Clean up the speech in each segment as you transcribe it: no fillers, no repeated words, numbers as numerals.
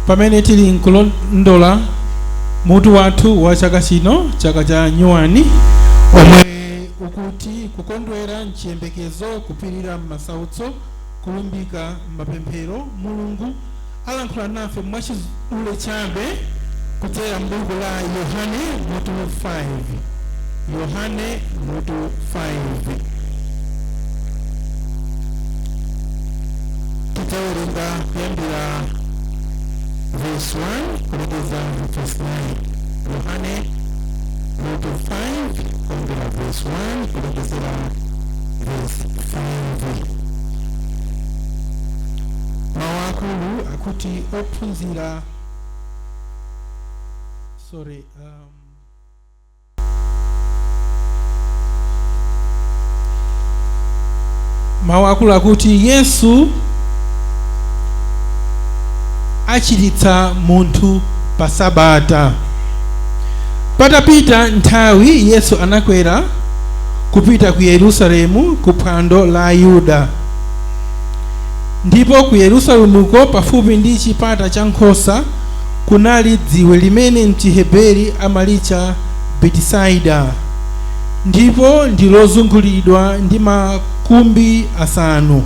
Pamene tili nkulondola mutu wathu wa chaka chino, chaka cha nyuwani, omwe ukuti kukondwera mchiyembekezo, kupirira m'masautso, kulumbika m'mapemphero, Mulungu alankhula nafe mwachidule chabe kudzera m'buku la Yohane mutu 5. Yohane mutu 5, tidzawerenga kuyambira verse 1 kulekeza verse 9. Yohane mutu 5, kuyambira verse 1 kulekezera verse 5. Mawu akulu akuti ophunzira, sorry, mawu akulu akuti Yesu achiritsa munthu pa Sabata. Patapita nthawi, Yesu anakwera kupita ku Yerusalemu ku phwando la Ayuda. Ndipo ku Yerusalemuko, pafupi ndi chipata cha nkhosa, kunali dziwe limene mchiheberi amalitcha Betisaida, ndipo ndi lozungulidwa ndi makumbi asanu.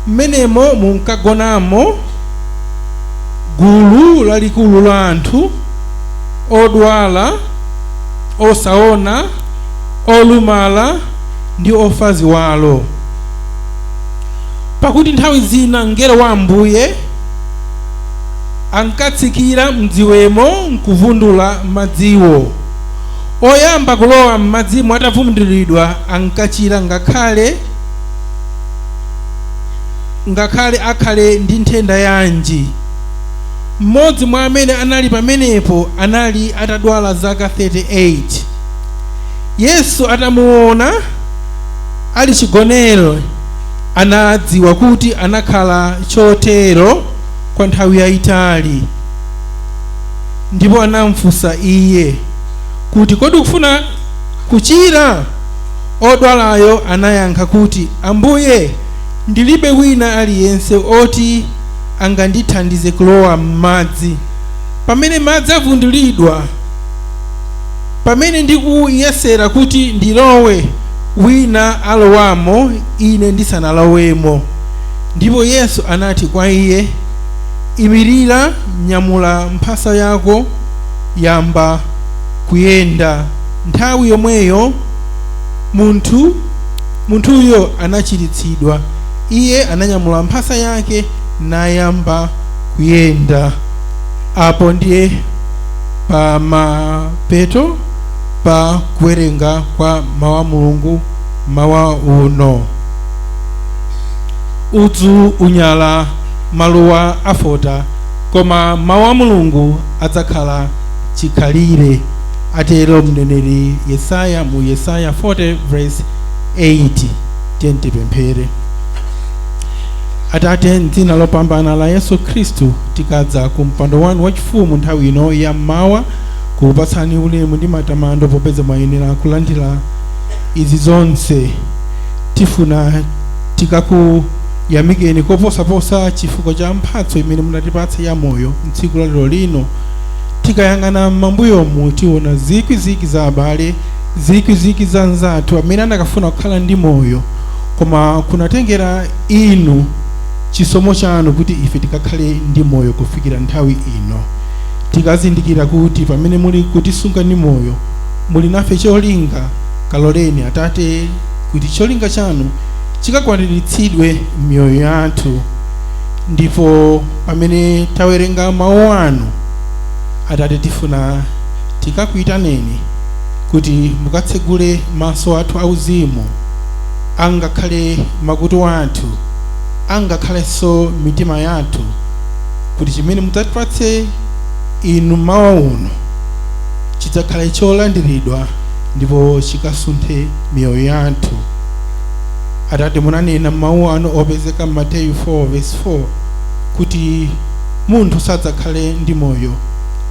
Mmenemo munkagonamo gulu lalikulu la anthu odwala, osaona, olumala ndi ofa ziwalo. Pakuti nthawi zina mngelo wa Ambuye ankatsikira mdziwemo nkuvundula madziwo. Oyamba kulowa m'madzimo atavundulidwa ankachira, ngakhale akhale ndi nthenda yanji. Mmodzi mwa amene anali pamenepo anali atadwala zaka 38. Yesu atamuona ali chigonero, anadziwa kuti anakhala chotero kwa nthawi yayitali, ndipo anamfunsa iye kuti, "Kodi ukufuna kuchira?" Odwalayo anayankha kuti, "Ambuye, ndilibe wina aliyense oti angandithandize kulowa m'madzi pamene madzi avundulidwa. Pamene ndikuyesera kuti ndilowe, wina alowamo ine ndisanalowemo." Ndipo Yesu anati kwa iye, "Imirira, nyamula mphasa yako, yamba kuyenda." Nthawi yomweyo munthuyo anachiritsidwa. Iye ananyamula mphasa yake nayamba kuyenda. Apo ndiye pamapeto pa kuwerenga kwa mawu a Mulungu mawa uno. Udzu unyala, maluwa afota, koma mawu a Mulungu adzakhala chikhalire, atero mneneri Yesaya mu Yesaya 40 verse 8. Tiye tipemphere. Atate, mdzina lopambana la Yesu Khristu, tikadza ku mpando wanu wachifumu nthawi ino ya mmawa kukupatsani ulemu ndi matamando, popeza mwayenera kulandira izi zonse. Tifuna tikakuyamikeni koposaposa chifukwa cha mphatso imene munatipatsa ya moyo mtsiku la lero lino. Tikayang'ana m'mambuyomu, tiona zikwizikwi za abale, zikwizikwi za anzathu amene anakafuna kukhala ndi moyo, koma kunatengera inu, chisomo chanu, kuti ife tikakhale ndi moyo kufikira nthawi ino. Tikazindikira kuti pamene muli kutisunga ndi moyo, muli nafe cholinga. Kaloleni, Atate, kuti cholinga chanu chikakwaniritsidwe m'miyoyo yathu. Ndipo pamene tawerenga mawu anu, Atate, tifuna tikakuyitaneni kuti mukatsegule maso athu auzimu, angakhale makutu athu, angakhalenso mitima yathu, kuti chimene mudzatipatse inu mawa uno chidzakhale cholandiridwa ndipo chikasunthe miyoyo yathu. Atate, munanena mawu anu opezeka m'Mateyu 4 verse 4 kuti munthu sadzakhale ndi moyo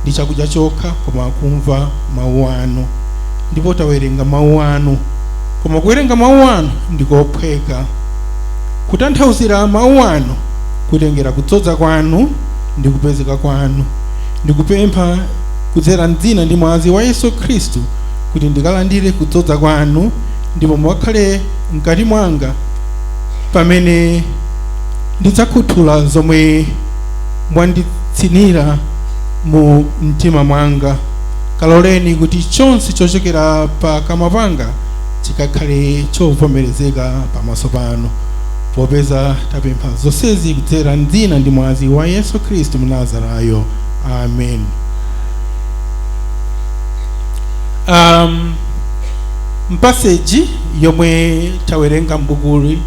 ndi chakudya chokha, koma kumva mawu anu. Ndipo tawerenga mawu anu, koma kuwerenga mawu anu ndikophweka. Kutanthauzira mawu anu kutengera kudzoza kwanu. Ndi kupezeka kwanu ndikupempha kudzera mdzina ndi mwazi wa Yesu Khristu kuti ndikalandire kudzodza kwanu, ndipo mukakhale mkati mwanga pamene ndidzakhuthula zomwe mwanditsinira mu mtima mwanga. Kaloleni kuti chonse chochokera pakamwa panga chikakhale chovomerezeka pamaso panu, popeza tapempha zonsezi kudzera mdzina ndi mwazi wa Yesu Khristu Mnazarayo. Amen. Mpaseji yomwe tawerenga mbukuli,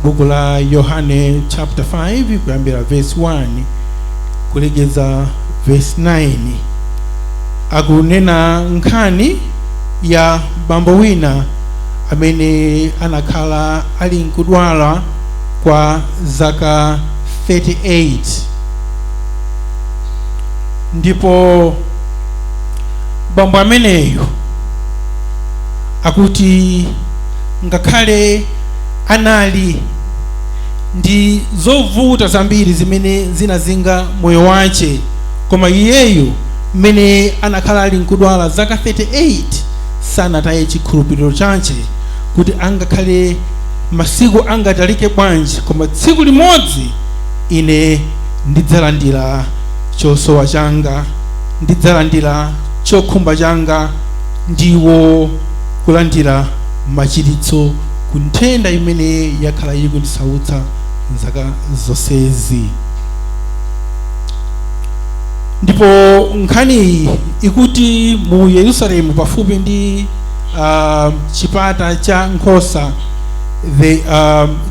buku la Yohane chapter 5, kuyambira verse 1 kulekeza verse 9, akunena nkhani ya bambo wina amene anakhala ali nkudwala kwa zaka 38. Ndipo bambo ameneyo akuti ngakhale anali ndi zovuta zambiri zimene zinazinga moyo wace, koma iyeyo mmene anakhala ali nkudwala zaka 38 sanataye chikhulupiriro chache kuti angakhale masiku angatalike bwanji, koma tsiku limodzi ine ndidzalandira chosowa changa, ndidzalandira chokhumba changa, ndiwo kulandira machiritso ku nthenda imene yakhala ikundisautsa zaka zonsezi. Ndipo nkhaniyi ikuti mu Yerusalemu, pafupi ndi chipata cha nkhosa, the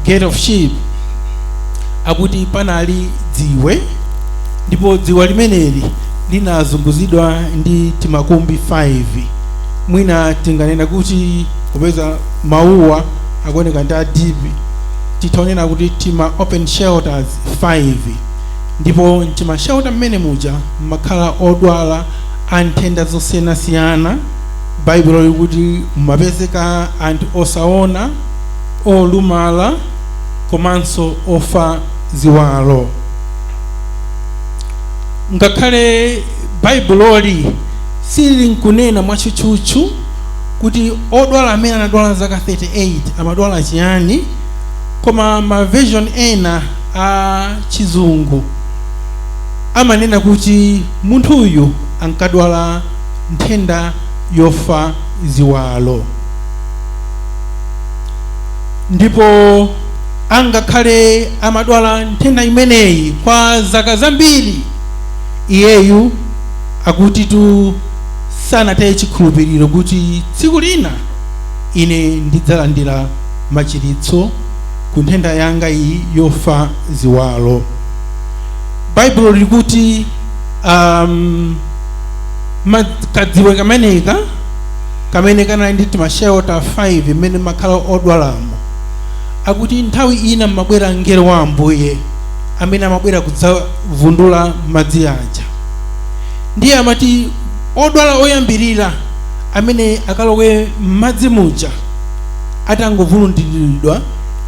gate of sheep, akuti panali dziwe, ndipo dziwe limeneli linazunguzidwa ndi timakumbi 5. Mwina tinganena kuti, popeza mawuwa akuoneka ndi a deep, titaonena kuti tima open shelters 5. Ndipo mtima shelter mmene muja mmakhala odwala a nthenda zosiyanasiyana. Baibulo likuti mumapezeka anthu osaona, olumala komanso ofa ziwalo. Ngakhale Baibuloli silili nkunena mwatchutchutchu kuti odwala amene anadwala zaka 38 amadwala chiyani, koma ma version ena a Chizungu amanena kuti munthuyu ankadwala nthenda yofa ziwalo. Ndipo angakhale amadwala nthenda imeneyi kwa zaka zambiri, iyeyu akuti tu sanataye chikhulupiriro kuti tsiku lina ine ndidzalandira machiritso ku nthenda yanga iyi yofa ziwalo. Baibulo likuti kadziwe kameneka kamene kanali ndi tima shelter 5 mmene makhala odwalamo, akuti nthawi ina mmabwera mngelo wa Ambuye amene amabwera kudzavundula madzi aja. Ndiye amati odwala oyambirira amene akalowe m'madzi muja atangovulundiridwa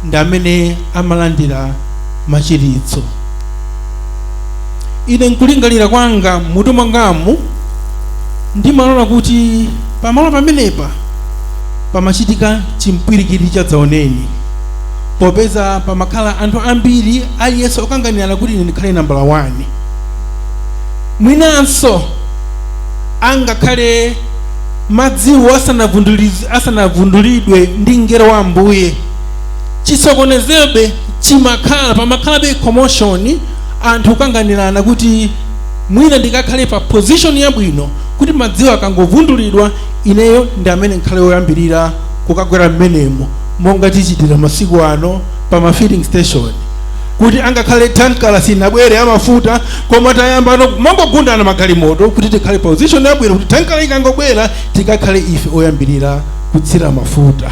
ndi amene amalandira machiritso. Ine nkulingalira kwanga mutu mwangamu ndimalola kuti pamalo pamenepa pamachitika chimpwirikiti chadzaoneni, popeza pamakhala anthu ambiri, aliyense okanganirana kuti ine ndikhale nambala 1. Mwinanso angakhale madziwo asanavundulidwe ndi mngelo wa Ambuye, chisokonezebe chimakhala, pamakhalabe commotion, anthu kukanganirana kuti mwina ndikakhale pa position yabwino kuti madziwo akangovundulidwa ineyo ndi amene nkhale woyambirira kukagwera mmenemo, monga tichitira masiku ano pa ma filling station, kuti angakhale tankala sinabwere amafuta, koma tayamba mangogundana magalimoto kuti tikhale position yabwino kuti tankala ikangobwera tikakhale ife oyambirira kutsira mafuta.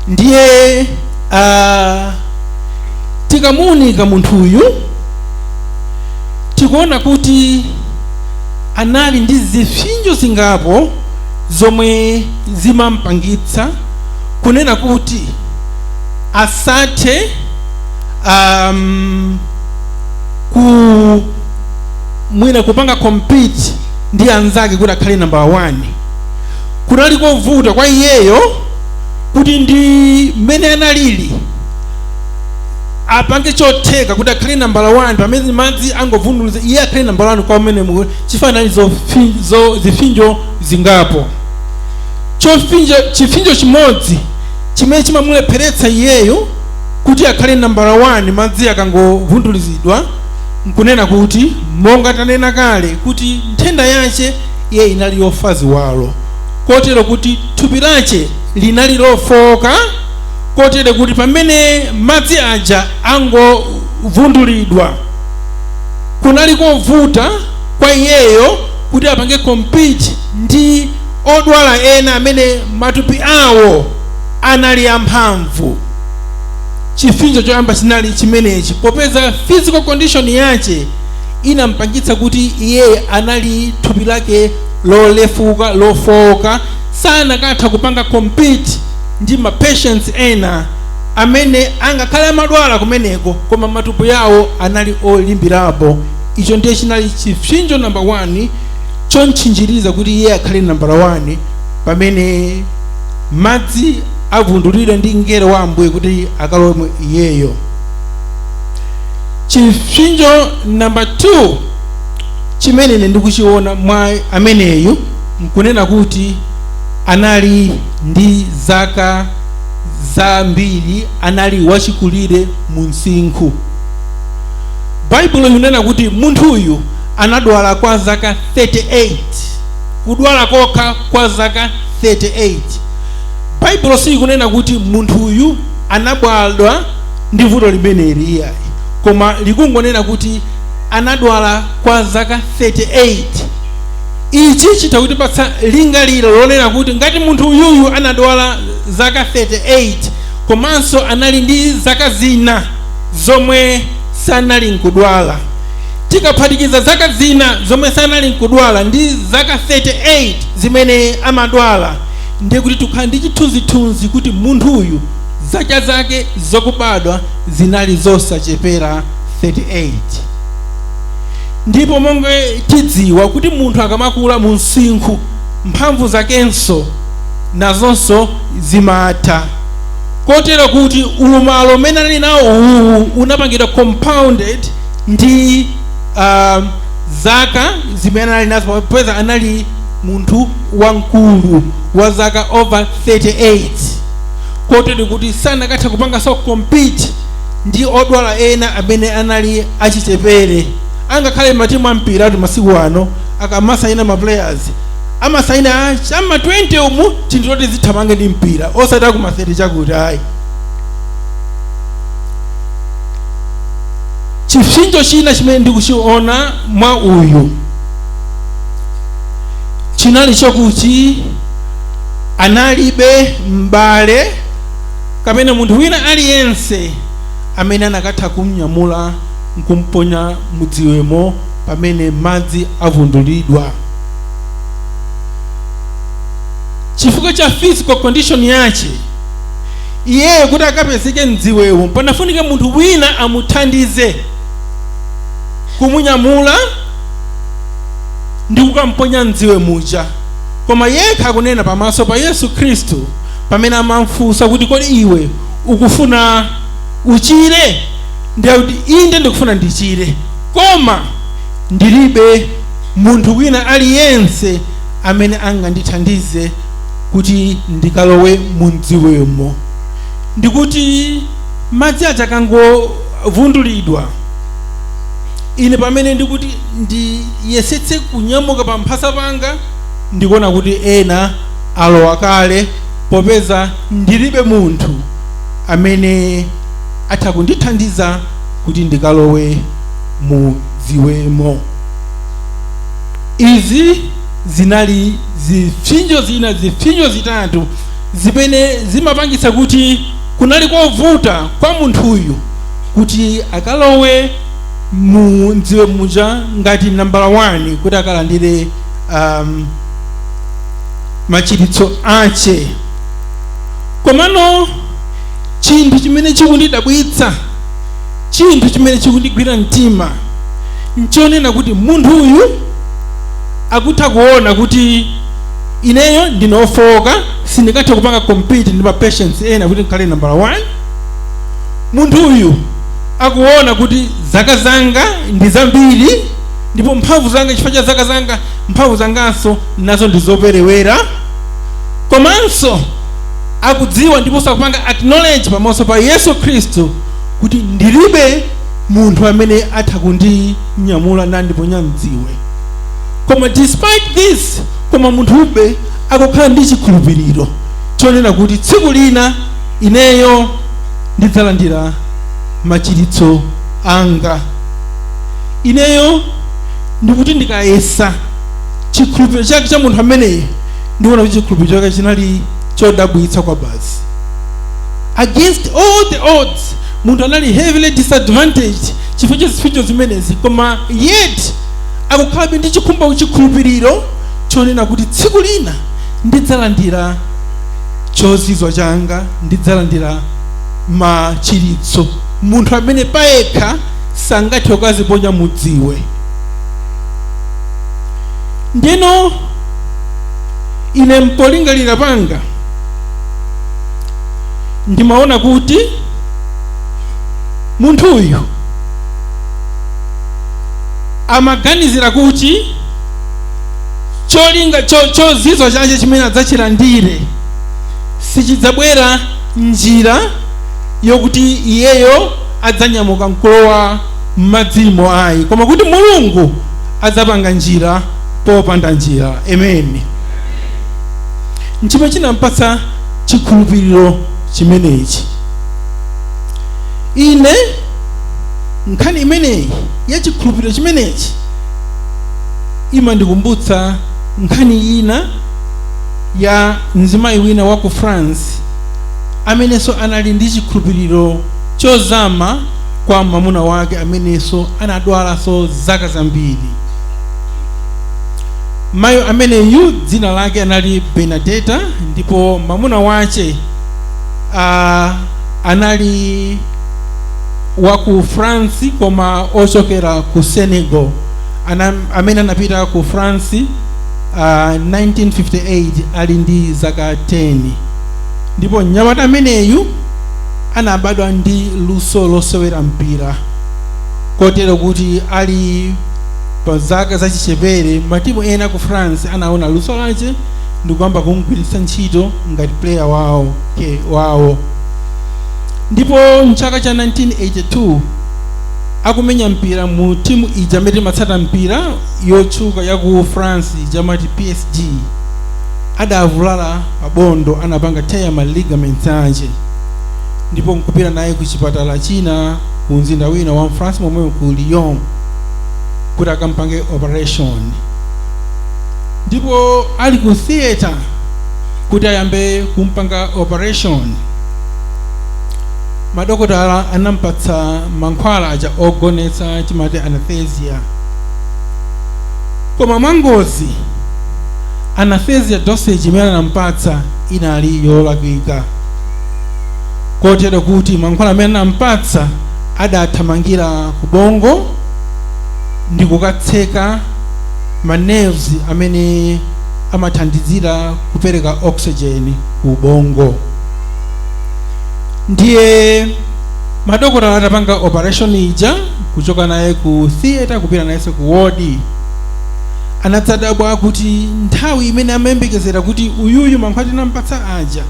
Ndiye tikamuunika munthuyu tikuona kuti anali ndi zipsinjo zingapo zomwe zimampangitsa kunena kuti asathe ku mwina kupanga compete ndi anzake kuti akhale number 1. Kunali kovuta kwa iyeyo kuti ndi mmene analili apange chotheka kuti akhale nambala 1 pamene madzi angovunduluza, iye akhale nambala 1 kwa mmene chifanani zipsinjo zingapo. Chipsinjo chimodzi chimene chimamulepheretsa iyeyo kuti akhale nambala 1 madzi akangovundulizidwa, nkunena kuti monga tanena kale kuti nthenda yache iye inali yofa ziwalo, kotero kuti thupi lache linali lofoka, kotero kuti pamene madzi aja angovundulidwa kunali kovuta kwa iyeyo kuti apange compete ndi odwala ena amene matupi awo anali amphamvu. Chipsinjo choyamba chinali chimenechi, popeza physical condition yache inampangitsa kuti iye anali thupi lake lolefuka, lofoka, sanakatha kupanga compete ndi ma patients ena amene angakhale amadwala kumeneko koma matupi yawo anali olimbirapo. Icho ndiye chinali chipsinjo number 1 chontchinjiriza kuti iye akhale number 1 pamene madzi avundulidwe ndi mngelo wa Ambuye kuti akalowemo iyeyo. Chipsinjo number 2 chimene ine ndikuchiona mwa ameneyu nkunena kuti anali ndi zaka zambiri, anali wachikulire mu msinkhu. Baibulo likunena kuti munthuyu anadwala kwa zaka 38, kudwala kokha kwa zaka 38. Baibulo silikunena kuti munthuyu anabadwa ndi vuto limeneli iyayi, koma likungonena kuti anadwala kwa zaka 38. Ichi chitha kutipatsa lingaliro lonena kuti ngati munthu uyuyu anadwala zaka 38 komanso anali ndi zaka zina zomwe sanali nkudwala, tikaphatikiza zaka zina zomwe sanali nkudwala ndi zaka 38 zimene amadwala, ndiye kuti tikhala ndi chithunzithunzi kuti munthuyu zaka zake zokubadwa zinali zosachepera 38. Ndipo monga tidziwa kuti munthu akamakula mu msinkhu mphamvu zakenso nazonso zimatha, kotero kuti ulumalo umene anali nawo uwu unapangidwa compounded ndi zaka zimene anali nazo, popeza anali munthu wamkulu wa zaka over 38, kotero kuti sanakatha kupanganso compete ndi odwala ena amene anali achichepere. Angakhale matimu ampira ati masiku ano akamasaina ma players amasaina chama 20 umu chinthu choti zithamange ndi mpira, osati akuma 30 chakuti ayi. Chipsinjo china chimene ndikuchiona mwa uyu chinali chokuti analibe m'bale kapena munthu wina aliyense amene anakatha kumnyamula nkumponya mudziwemo pamene madzi avundulidwa. Chifukwa cha physical condition yache iyeyo kuti akapezeke mdziwemo panafunika munthu wina amuthandize kumunyamula ndi kukamponya mdziwe muja. Koma yekha akunena pamaso pa Yesu Khristu pamene amamfunsa kuti kodi iwe ukufuna uchire, ndiye kuti inde ndikufuna ndichire, koma ndilibe munthu wina aliyense amene angandithandize kuti ndikalowe mu mdziwemo. Ndikuti madzi aja akangovundulidwa, ine pamene ndikuti ndiyesetse kunyamuka pa mphasa panga, ndikuona kuti ena alowa kale, popeza ndilibe munthu amene atha kundithandiza kuti ndikalowe mu dziwemo. Izi zinali zipsinjo zina, zipsinjo zitatu zimene zimapangitsa kuti kunali kovuta kwa munthuyu kuti akalowe mu mdziwe muja ngati nambala 1 kuti akalandire machiritso ache. Komano chinthu chimene chikundidabwitsa, chinthu chimene chikundigwira mtima Nchonena kuti munthu uyu akutha kuona kuti ineyo ndine ofowoka, sindingathe kupanga compete ndi ma patients ena kuti ndikhale number 1. Munthu uyu akuona kuti zaka zanga ndi zambiri, ndipo mphamvu zanga, chifukwa cha zaka zanga, mphamvu zanganso nazo ndi zoperewera. Komanso akudziwa ndiponso akupanga acknowledge pamaso pa Yesu Khristu kuti ndilibe munthu amene atha kundinyamula nandiponya mdziwe. Koma despite this, koma munthube akukhala ndi chikhulupiriro chonena kuti tsiku lina ineyo ndidzalandira machiritso anga. Ineyo ndikuti ndikayesa chikhulupiriro chake cha munthu ameneyi, ndikuona kuti chikhulupiriro chake chinali chodabwitsa kwa basi. Against all the odds, munthu anali heavily disadvantaged chifukwa cha zipsinjo zimenezi, koma yet akukhalabe ndi chikhumbo, chikhulupiriro chonena kuti tsiku lina ndidzalandira chozizwa changa, ndidzalandira machiritso. Munthu amene payekha sangathe kukaziponya mudziwe. Ndino ine mpolingalira panga ndimaona kuti munthuyu amaganizira kuti cholinga chozizwa chake chimene adzachilandire sichidzabwera njira yokuti iyeyo adzanyamuka nkulowa m'madzimo ayi, koma kuti Mulungu adzapanga njira popanda njira. Amen. Nchimene chinampatsa chikhulupiriro chimenechi. Ine nkhani imeneyi ya chikhulupiriro chimenechi imandikumbutsa nkhani ina ya mzimayi wina wa ku France amenenso anali ndi chikhulupiriro chozama kwa mwamuna wake amenenso anadwalanso zaka zambiri. Mayi ameneyu dzina lake anali Bernadetta, ndipo mwamuna wache anali wa ku France koma ochokera ku Senegal, amene anapita ku France 1958 ali ndi zaka 10. Ndipo mnyamata ameneyu anabadwa ndi luso losewera mpira, kotero kuti ali pa zaka zachichepere matimu ena ku France anaona luso lache ndikuyamba kumugwiritsa ntchito ngati player wawo ke wawo. Ndipo mchaka cha 1982 akumenya mpira mu timu ija amene imatsata mpira yotchuka ya ku France ija amati PSG, adavulala pabondo, anapanga tear ma ligaments ache, ndipo nkupita naye ku chipatala china ku mzinda wina wa France momwe ku Lyon kuti akampange operation. Ndipo ali ku theater kuti ayambe kumpanga operation, madokotala anampatsa mankhwala aja ogonetsa, timati anesthesia. Koma mwangozi anesthesia dosage imene anampatsa inali yolakwika, kotero kuti mankhwala amene anampatsa adathamangira ku bongo ndi kukatseka ma nerves amene amathandizira kupereka oxygen ku bongo. Ndiye madokotala atapanga operation ija, kuchoka naye ku theater kupita nayenso ku ward, anadzadabwa kuti nthawi imene amayembekezera kuti uyuyu mankhwala tinampatsa aja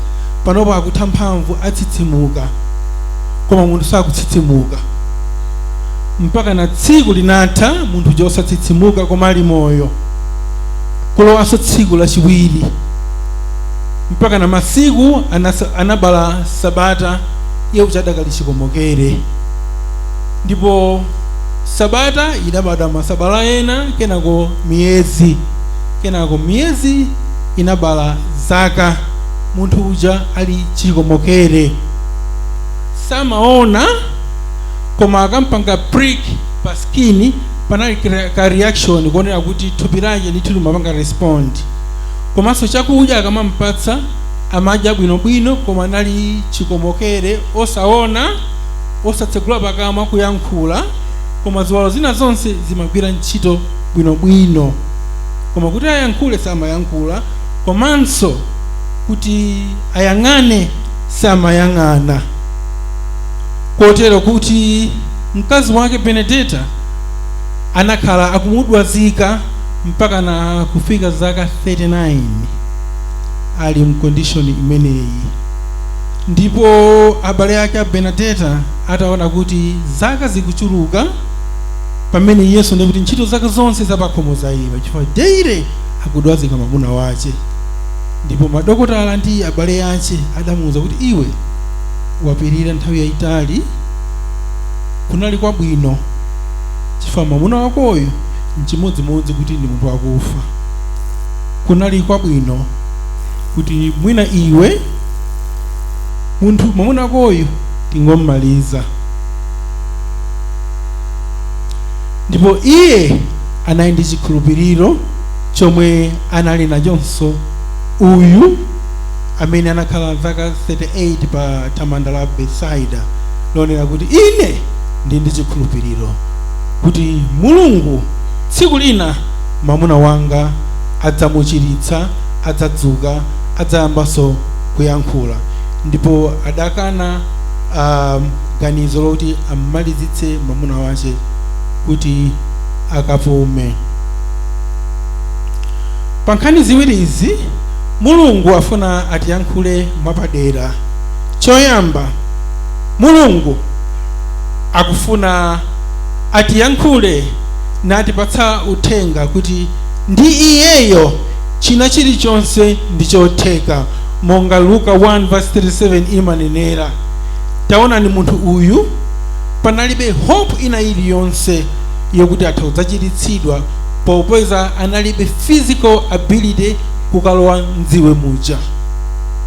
panopo akutha mphamvu, atsitsimuka, koma munthu sakutsitsimuka. Mpaka na tsiku linatha munthu uja osatsitsimuka koma ali moyo. Kulowanso tsiku lachiwiri, mpaka na masiku anabala sabata, iye uja adakali chikomokere. Ndipo sabata inabada masabata ena, kenako miyezi, kenako miyezi inabala zaka, munthu uja ali chikomokere, samaona, koma akampanga prick pa skin panali ka reaction kuonera kuti thupi lake ndithu limapanga respond. Komanso chakudya akamampatsa amadya bwinobwino, koma anali chikomokere, osaona, osatsegula pakamwa kuyankhula. Koma ziwalo zina zonse zimagwira ntchito bwinobwino, koma kuti ayankhule samayankhula, komanso kuti ayang'ane samayang'ana, kotero kuti mkazi wake Benedetta anakhala akumudwazika mpaka na kufika zaka 39 ali m'condition imeneyi. Ndipo abale ake a Benedetta ataona kuti zaka zikuchuluka, pamene Yesu ndikuti ntchito zake zonse zapakhomo zayima chifukwa daily akudwazika mwamuna wace, ndipo madokotala ndi abale ace adamuwuza kuti, "Iwe wapirira nthawi yayitali, kunali kwabwino, chifukwa mwamuna wakoyo nchimodzimodzi kuti ndi munthu wakufa. Kunali kwabwino kuti mwina iwe munthu mwamuna wakoyo tingommaliza." Ndipo iye anali ndi chikhulupiriro chomwe anali nachonso uyu amene anakhala zaka 38 pa thamanda la Bethsaida, lonena kuti, "Ine ndi ndi chikhulupiriro kuti Mulungu tsiku lina mwamuna wanga adzamuchiritsa, adzadzuka, adzayambanso kuyankhula." Ndipo adakana ganizo lokuti ammalizitse mwamuna wace kuti akapume. Pa nkhani ziwirizi Mulungu afuna atiyankhule mwapadera. Choyamba, Mulungu akufuna atiyankhule natipatsa uthenga kuti ndi iyeyo china chilichonse ndi chotheka, monga Luka 1 verse 37 imanenera. Taonani munthu uyu, panalibe hope ina iliyonse yokuti atha kudzachiritsidwa, popeza analibe physical ability kukalowa mdziwe muja,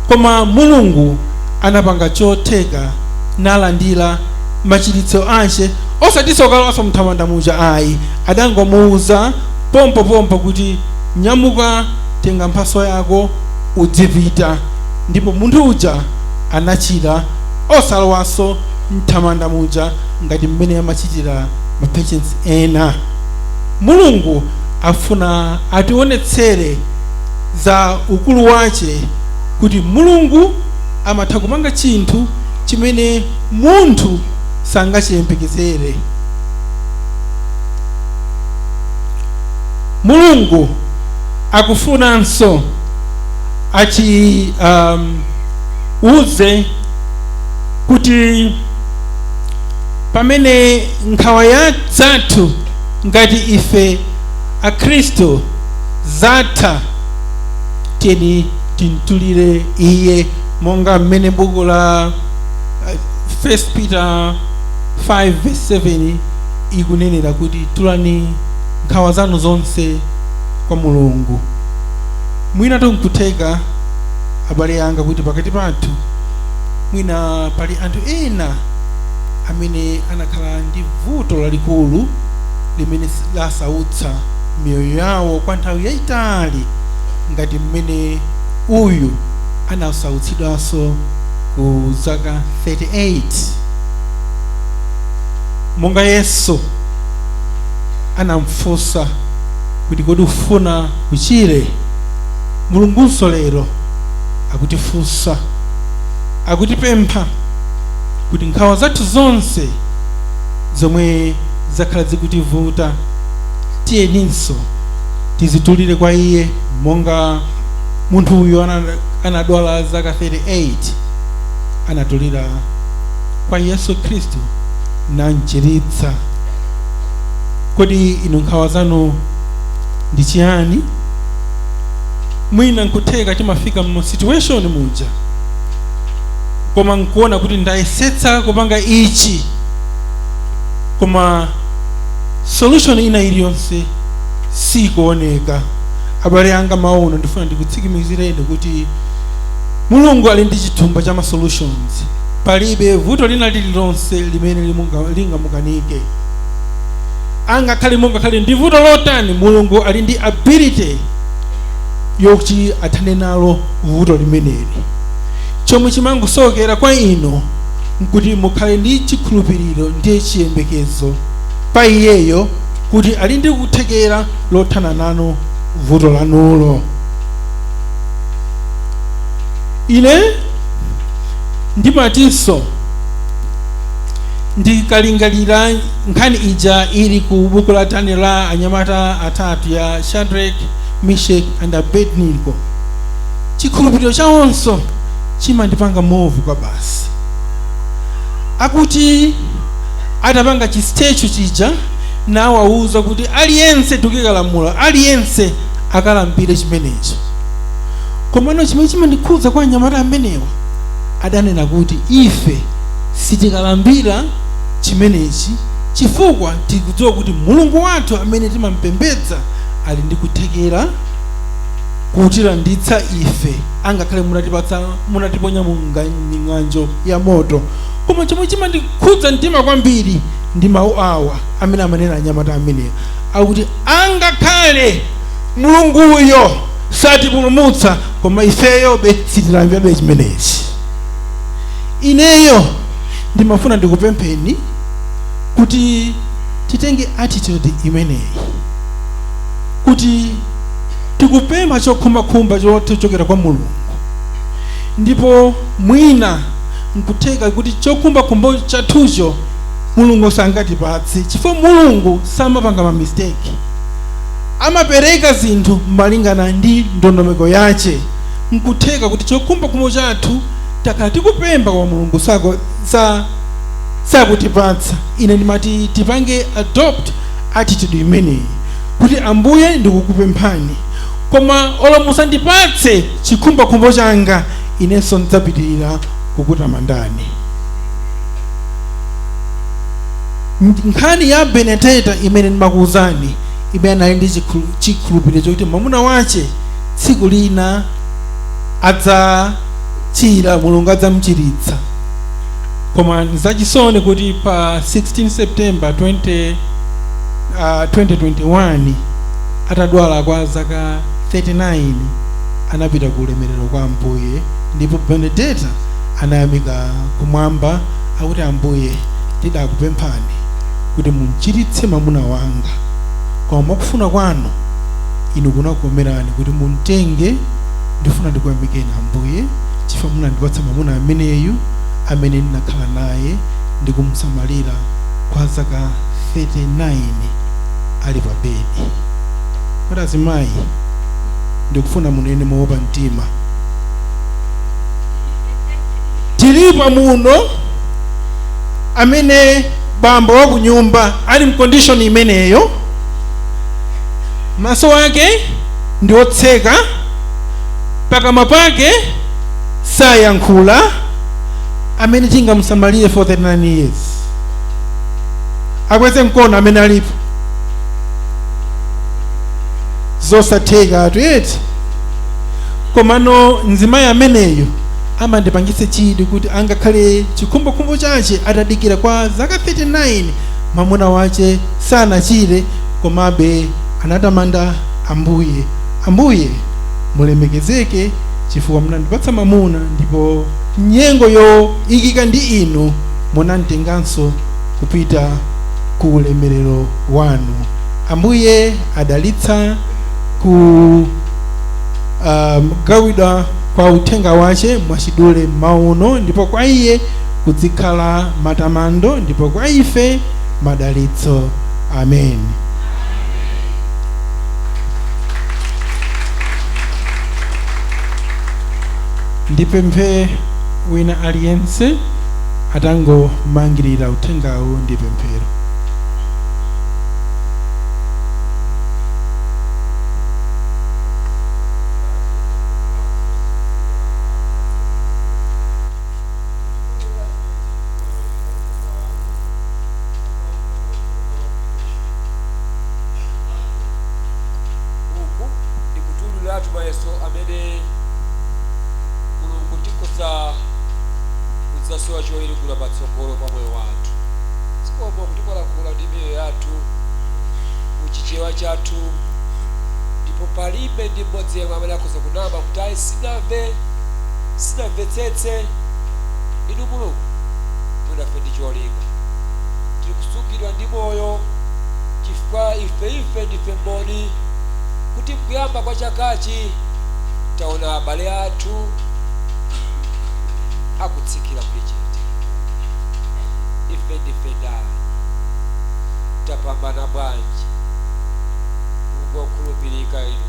koma Mulungu anapanga chotheka nalandira machiritso ache, osatinso kukalowanso mthamanda muja ayi. Adangomuwuza pompopompo kuti, "Nyamuka, tenga mphaso yako, udzipita." Ndipo munthu uja anachira osalowanso mthamanda muja ngati mmene amachitira ma patients ena. Mulungu afuna ationetsere za ukulu wace, kuti Mulungu amatha kupanga chinthu chimene munthu sangachiyembekezere. Mulungu akufunanso achi uze kuti pamene nkhawa ya zathu ngati ife Akhristu zatha, tiyeni timtulire iye, monga mmene buku la 1 Peter 5 verse 7 ikunenera kuti, "Tulani nkhawa zanu zonse kwa Mulungu." Mwina nkutheka, abale anga, kuti pakati pathu mwina pali anthu ena amene anakhala ndi vuto lalikulu limene lasautsa miyoyo yawo kwa nthawi yayitali, ngati mmene uyu anasautsidwanso ku zaka 38. Monga Yesu anamfunsa kuti, "Kodi ufuna uchire?" Mulungunso lero akutifunsa, akutipempha kuti nkhawa zathu zonse zomwe zakhala zikutivuta, tiyeninso tizitulire kwa iye, monga munthu uyu anadwala zaka 38 anatulira kwa Yesu Khristu namchiritsa. Kodi inu nkhawa zanu ndi chiyani? Mwina nkutheka timafika mu situation muja, koma nkuona kuti ndayesetsa kupanga ichi, koma solution ina iliyonse sikuoneka. Abale anga, maono ndifuna ndikutsimikizireni kuti Mulungu ali ndi chithumba cha ma solutions. Palibe vuto lina lililonse limene lingamukanike. Angakhale mungakhale ndi vuto lotani, Mulungu ali ndi ability yokuti athane nalo vuto limeneli. Chomwe chimangosowekera kwa inu nkuti mukhale ndi chikhulupiriro ndiye chiyembekezo. pa iyeyo kuti ali ndi kuthekera lothana nanu vuto lanulo. Ine ndimatinso ndikalingalira nkhani ija ili ku buku la Daniel la anyamata atatu ya Shadrach, Meshach and Abednego, chikhulupiriro chawonso chimandipanga move kwa basi. Akuti atapanga chi statue chija, nawawuza kuti aliyense, tikikalamula aliyense akalambire chimenecho. Komano chimene chimandikhudza kwa anyamata amenewa, adanena kuti ife sitikalambira chimenechi chifukwa tikudziwa kuti Mulungu wathu amene timampembedza ali ndi kuthekera kutilanditsa ife, angakhale munatipatsa, munatiponya mu ng'anjo ya moto. Koma chomwe chimandikhudza mtima kwambiri ndi mawu awa amene amanena anyamata amenewa, akuti angakhale Mulunguyo satipulumutsa, koma ifeyobe sitilambirabe chimenechi. Ineyo ndimafuna ndikupempheni kuti titenge attitude imeneyi, kuti tikupempha chokhumbakhumba chochokera kwa Mulungu, ndipo mwina nkutheka kuti chokhumbakhumba chathucho Mulungu sangatipatse, chifukwa Mulungu samapanga ma mistake, amapereka zinthu malingana ndi ndondomeko yache. Nkutheka kuti chokhumbakhumba chathu takhala tikupempha kwa Mulungu sakutipatsa. Ine ndimati tipange adopt attitude imeneyi kuti Ambuye, ndikukupemphani, koma olo musandipatse chikhumbokhumbo changa, inenso ndidzapitirira kukutamandani. Nkhani ya Benedetta imene ndimakuwuzani, imene anali ndi chikhulupiriro chokuti mwamuna wache tsiku lina adzachira, Mulungu adzamuchiritsa. Koma nzachisoni kuti pa 16 September 2021, atadwala kwa zaka 39, anapita ku ulemerero kwa Ambuye. Ndipo Benedetta anayamika kumwamba, akuti, "Ambuye, ndidakupemphani kuti munchiritse mwamuna wanga, koma mwakufuna kwanu inu kunakukomerani kuti muntenge. Ndifuna ndikuyamikeni, Ambuye, chifukwa munandipatsa mwamuna ameneyu amene ndinakhala naye ndikumsamalira kwa zaka 39 ali pa bedi." Kodi azimayi, ndikufuna munene moopa mtima, tilipo muno amene bambo wa kunyumba ali m condition imeneyo, maso ake ndi otseka, pakamwa pake sayankhula, amene tingamusamalire for 39 years? Akweze mkono amene alipo. Zosatheka atu, eti? Komano mzimayi ameneyo amandipangitsa chidwi kuti angakhale chikhumbokhumbo chache atadikira kwa zaka 39, mwamuna wache sanachire, komabe anatamanda Ambuye: "Ambuye, mulemekezeke chifukwa munandipatsa mwamuna, ndipo nyengo yoyikika ndi inu munamtenganso kupita ku ulemerero wanu." Ambuye adalitsa ku gawidwa kwa uthenga wache mwachidule mauno, ndipo kwa iye kuzikhala matamando, ndipo kwa ife madalitso. Amen. Ndipemphe wina aliyense atangomangirira uthengawu ndi pemphero. Uku ndi kutululiratu mayeso amene Mulungu tikhoza kudzasowa choyiringula patsogolo pa moyo wathu. Zikomo kuti mwalankhula ndi miyoyo yathu muchichewa chathu, ndipo palibe ndi mmodzi yemwe amene akhoza kunama kuti ayi, sinamve, sinamvetsetse. Inu Mulungu munafe ndi cholinga, tili kusungidwa ndi moyo. Chifukwa ife ndife mboni kuti mkuyamba kwa chakachi taona abale athu akutsikira kuli chete. Ife ndife ndani? Tapambana bwanji? Mulungu wokhulupirika, inu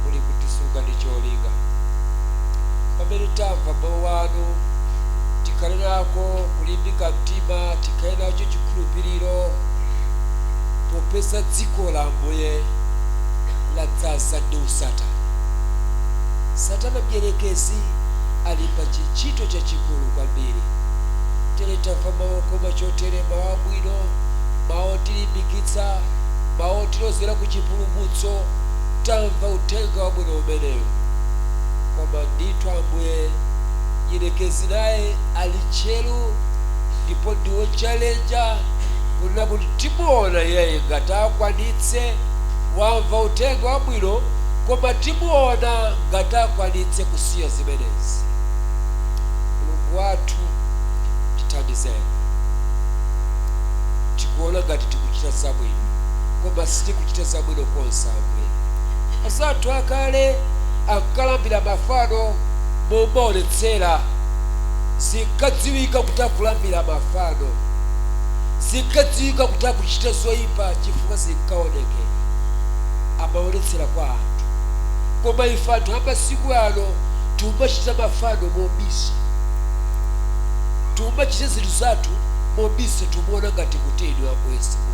muli kutisunga ndi cholinga. Pamene tamva mawu anu, tikhale nako kulimbika mtima, tikhale nacho chikhulupiriro, popeza dziko la Ambuye ladzaza ndi usatana. Satana mdierekezi ali pa chintchito chachikulu kwambiri. Tere tamva mawu okoma chotere, mawu abwino, mawu otilimbikitsa, mawu otilozera ku chipulumutso. Tamva uthenga wabwino umenewu, koma ndithu Ambuye, mdierekezi naye ali tcheru ndipo ndiwo chalenja kunena kuti timuona iyeyi ngati akwanitse. Wamva uthenga wabwino, koma timuona ngati akwanitse kusiya zimenezi. Mulungu wathu, tithandizeni. Tikuona ngati tikuchita zabwino, koma sitikuchita zabwino konse. Ambuye, azathu akale ankalambira mafano momaonetsera, zinkadziwika kuti akulambira mafano, zinkadziwika kuti akuchita zoyipa, chifukwa zinkaonekera, amaonetsera kwa anthu. Koma ife anthu amasiku ano timachita mafano mobisa, timachita zinthu zathu mobisa, timaona ngati kuti inu Ambuye simuona.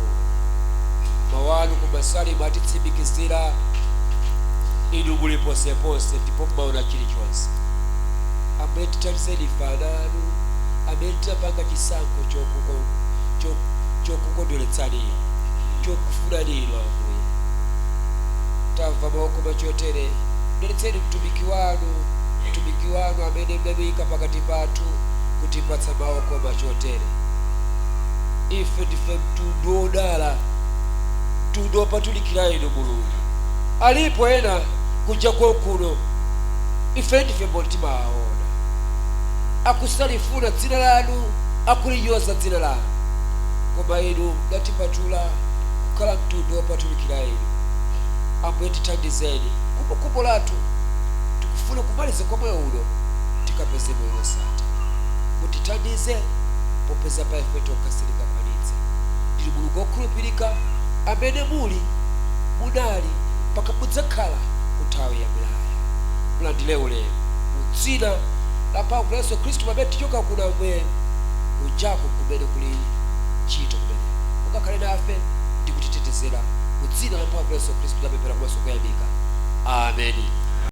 Mawu anu ku Masalimo atitsimikizira, inu muli ponseponse ndipo mmaona chilichonse. Ambuye, tithandizeni ife ana anu amene tinapanga chisankho chokukondweretsani inu, chokufunani inu. Ambuye, tamva mawu okoma chotere. Mdalitseni mtumiki wanu amene mnamuyika pakati pathu kutipatsa mawu okoma chotere. Ife ndife mtundu wodala, mtundu wopatulikira inu Mulungu. Alipo ena kunja konkuno, ife ndife mboni, timawaona akusalifuna dzina lanu, akulinyoza dzina lanu, koma inu mnatipatula kukhala mtundu wopatulikira inu. Ambuye, tithandizeni kumbukumbu lathu, tikufuna kumaliza kwa moyo uno tikapeze moyo wosatha. Mutithandize, popeza pa ife tokha sitingakwanitse. Ndinu Mulungu wokhulupirika amene muli, munali, mpaka mudzakhala ku nthawi ya muyaya. Mulandire ulemu mu dzina la mphamvu la Yesu Khristu. Pamene tichoka kuno, Ambuye, kunjako kumene kuli ntchito, kumene mukakhale nafe ndi kutitetezera, mu dzina la mphamvu la Yesu Khristu tapemphera komanso kuyamika. Ameni.